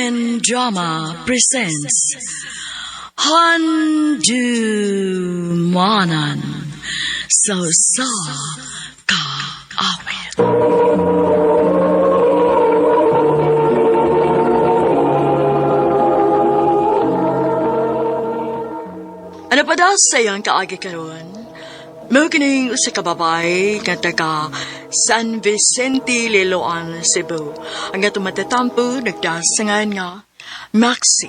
RMN Drama presents Handumanan sa Usa Ka Awit. Ano pa daw sa iyang kaagi karon? Mao kining usa ka babae nga taga San Vicente, Liloan, Cebu. Ang atong matatampo nagdasangan nga Maxi.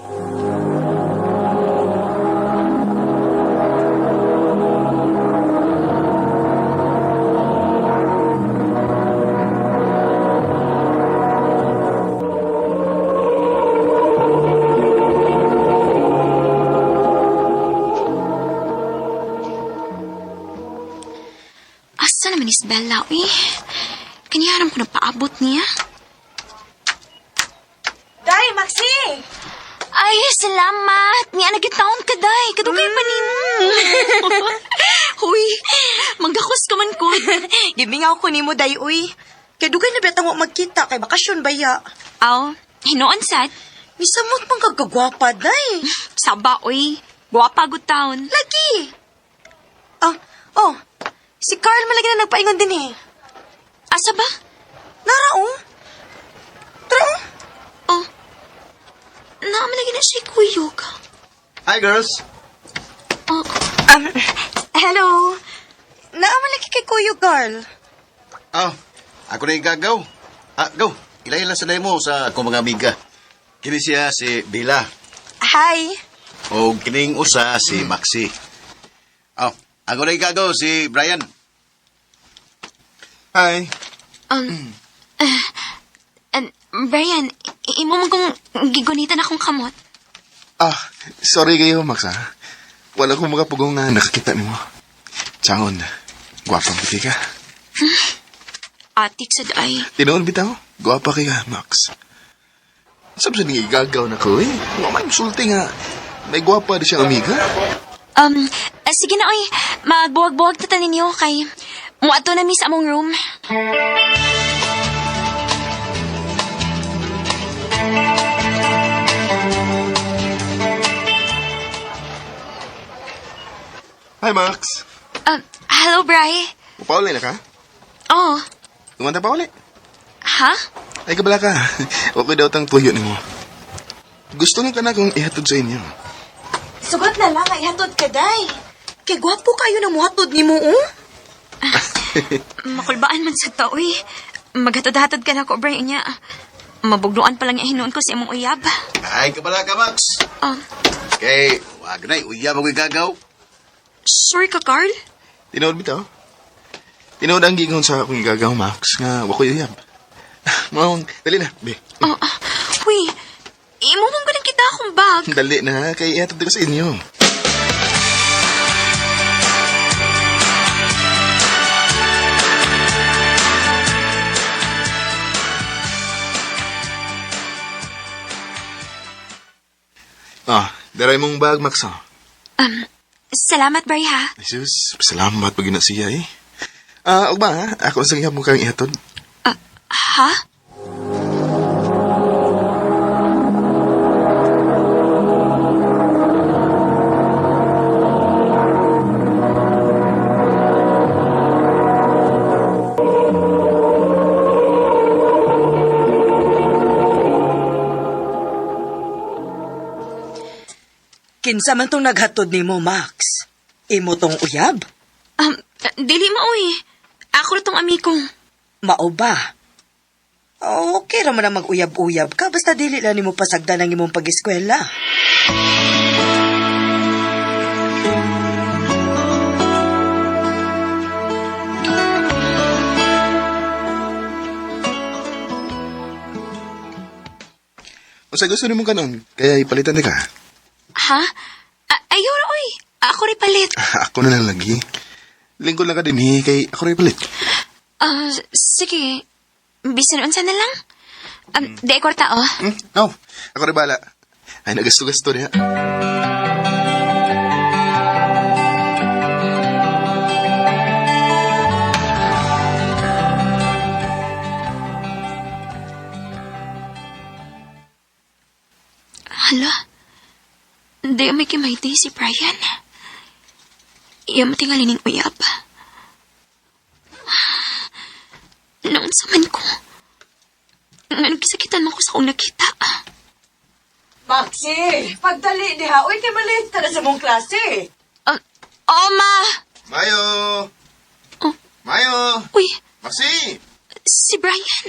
Asa naman is Bella, uy? Kaniyaram ko na paabot niya. Day, Maxi! Ay, salamat! Niya nagitaon ka, day. Kadugay pa nimo. Huy, manggakos ka man ko. Gimingaw ko nimo, Day, uy. Kay dugay na betang wa magkita kay bakasyon ba ya? Aw, hinuon sad. Misamot man kagagwapa, Day. Saba, uy. Guwapa gud taon. Lagi! Ah, oh. Si Carl malagi na nagpaingon din eh. Asa ba? Nara, oh. Tara, oh. Oh. Naman lagi na siya kuyog. Hi, girls. Oh, Hello. Naamalagi kay Kuya Carl. Oh, ako na yung gagaw. Ah, go. Ilay lang sa mo sa akong mga amiga. Kini siya si Bella. Hi. O kining usa si Maxi. Oh, ako na yung gagaw si Brian. Hi. um, and, Brian, imo man kong gigunitan akong kamot. Ah, sorry kayo, Max, ha? Wala akong makapugong na nakakita nimo. Changon, gwapang puti ka. Atik sad ay. Tinuon bitaw, gwapa kay ka, Max. Sabi sa igagaw na ko, eh. Wa man sulti nga. May gwapa di siyang amiga. Sige na, oy. Magbuwag-buwag ta ninyo kay muadto na mi sa among room. Hi, Max. Hello, Bri. Pauli na ka? Oh, Tumanta pa uli. ha? Ay, kabala ka. Okay daw tang tuyo nimo. Gusto na ka na kung ihatod sa inyo. Sugot na lang, ay hatod ka, Day. Kay gwapo kayo na muhatod nimo, oh. Makulbaan man sa tao, oy. Maghatod-hatod ka na ko, Bri. Nya. Mabugnuan pa lang niya hinuon ko sa imong uyab. Ay, kabala ka, Max. Oh, Kay, wag na, uyab ako gagaw. sure ka, Carl? Tinuod bitaw. Tinuod ang gingon sa akong igagaw, Max, nga wa ko'y uyab. Maong, dali na, be. Oh, huy. Imo man ko kita akong bag. Dali na, kay ihatod ko sa inyo. Ah, daray mong bag, Max, ah. Salamat, Bri, ha? Ay, sus, salamat pag na siya, eh. Ah, ugma, ha? Ako sa gihapon kang ihatod. Ha? Kinsa man tong naghatod nimo, Max? Imo tong uyab? Dili mo, oy. Ako ra tong amigo. Mao ba? Okay ra man ang mag-uyab-uyab ka basta dili lang nimo pasagdan ang imong pag-eskwela. Unsa gusto nimo kanon? Kaya ipalitan ni ka. Ha? Ayaw ra, oy. Ako rin palit. Ako na lang lagi. Lingkod lang ka din, eh, kay ako rin palit. Ah, sige. Bisan unsa na lang. Di kwarta, oh. Hmm? No, ako rin bala. Ay, nagasto-gasto niya. Hala. Di may kimayti si Brian. Iya matingali ning uyab. Naunsa man ko. Nganong gisakitan man ko sa akong nakita. Maxi, pagdali diha. Uy, kay malate ka na sa mong klase. Ah, oh, ma! Mayo! Oh. Mayo! Uy, Maxi! si Brian.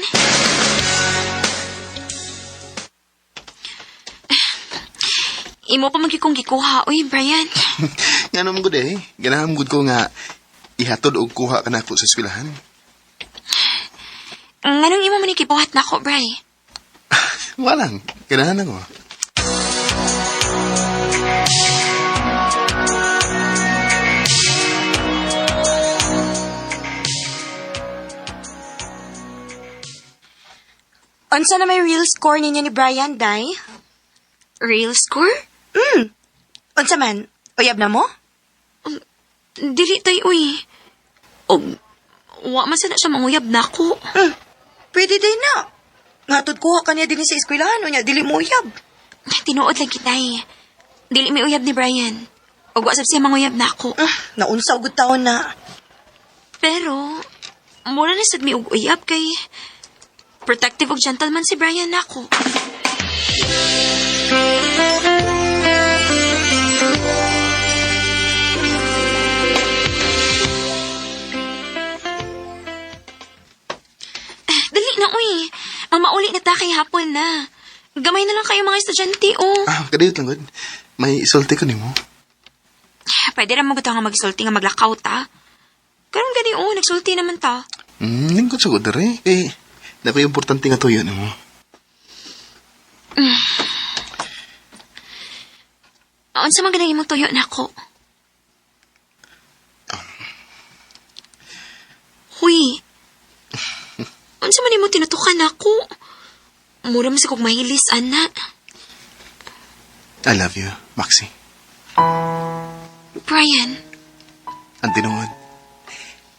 Imo pa man gyud kong gikuha. Uy, Brian. Nga naman gud eh. Ganahan gud ko nga ihatod og kuha ka nako sa eskwelahan. Nganong imo man ikibuhat nako, Bri? Walang. Ganahan ako. Unsa na may real score ninyo ni Brian, Day? Real score? Unsa man? Uyab na mo? Dili tay, uy. Og, wa man sana siya manguyab nako. Pwede day na. Ngatod kuha kaniya din sa eskwelahan, unya dili mo uyab. Tinuod lang kitay. Dili mi uyab ni Brian. Og wa sab siya manguyab nako. Ah, naunsa og taon na. Pero, mura na sad mi og uyab kay protective og gentleman si Brian nako. Eh, dali na, uy. Mamauli na ta kay hapon na. Gamay na lang kayo mga estudyante, oh. Ah, kadiyot lang gud. May isulti ko nimo. Pwede ra mo nga magsulti nga maglakaw ta. Karon gani oh, nagsulti naman ta. Lingkod sa gud dere. Eh, nako importante nga tuyo nimo. Unsa man ganang imong tuyo nako? Huy. Unsa man imong tinutukan nako? Mura man sa kog mahilis, ana. I love you, Maxi. Brian, Ang tinuod.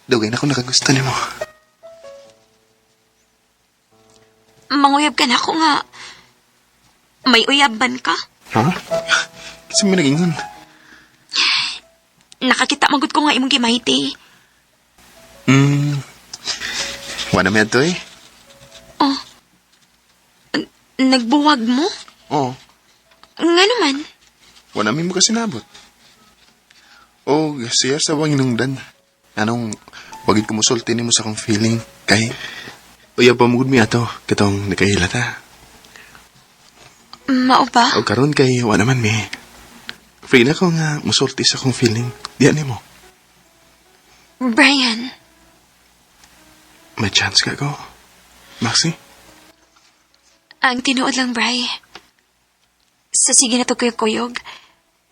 Dugay na ako nakagusto nimo. Manguyab ka nako nga. May uyab man ka? Ha? Kasi may nagingon. Nakakita magud ko nga imong gimayti. Wala may ato eh. Oh. Nagbuwag mo? Oo. Nga naman. Wala may mo kasi nabot. O, siya sa wang inungdan. Anong, wagid kumusulti nimo sa akong feeling. Kay, uya pa mugud mi ato, katong nakahila ta. Mao ba? O karon kay, wala man mi. Free na ko nga musulti sa akong feeling. Diyan nimo. Brian, May chance ka ko. Maxi? Ang tinuod lang, Bri. Sa sige na to kuyog-kuyog,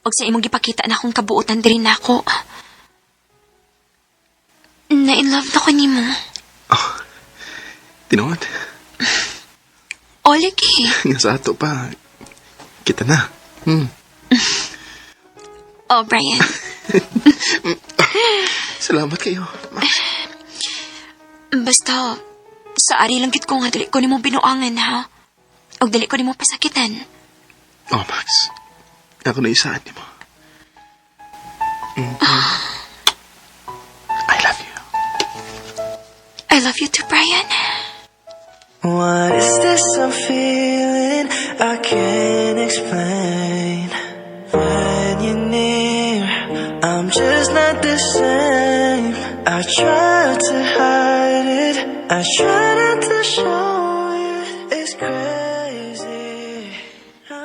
og sa imong gipakita na akong kabuotan diri nako. Na-in love na ko nimo. Oh, tinuod. O, lagi. Nga sa ato pa. Kita na. Oh, Brian. Salamat kayo, Max. Basta, sa ari lang gid ko nga dili ko nimo binuangan, ha? Og dili ko nimo pasakitan. Oh, Max. Ako na isaan nimo. I love you. I love you too, Brian. What is this I'm feeling? I can't explain. When you're near, I'm just not the same. I try to hide it, I try not to show it. It's crazy.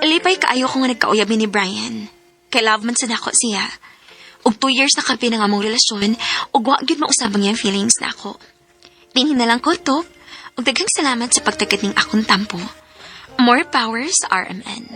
Lipay kaayo ko nga nagkauyab ni Brian. Kay love man sa nako siya. Og 2 years na kapi ng among relasyon, ug wa gyud mausab ang iyang feelings nako. Dinhi na lang ko to. Ug daghang salamat sa pagtagad ning akong tampo. More power sa RMN.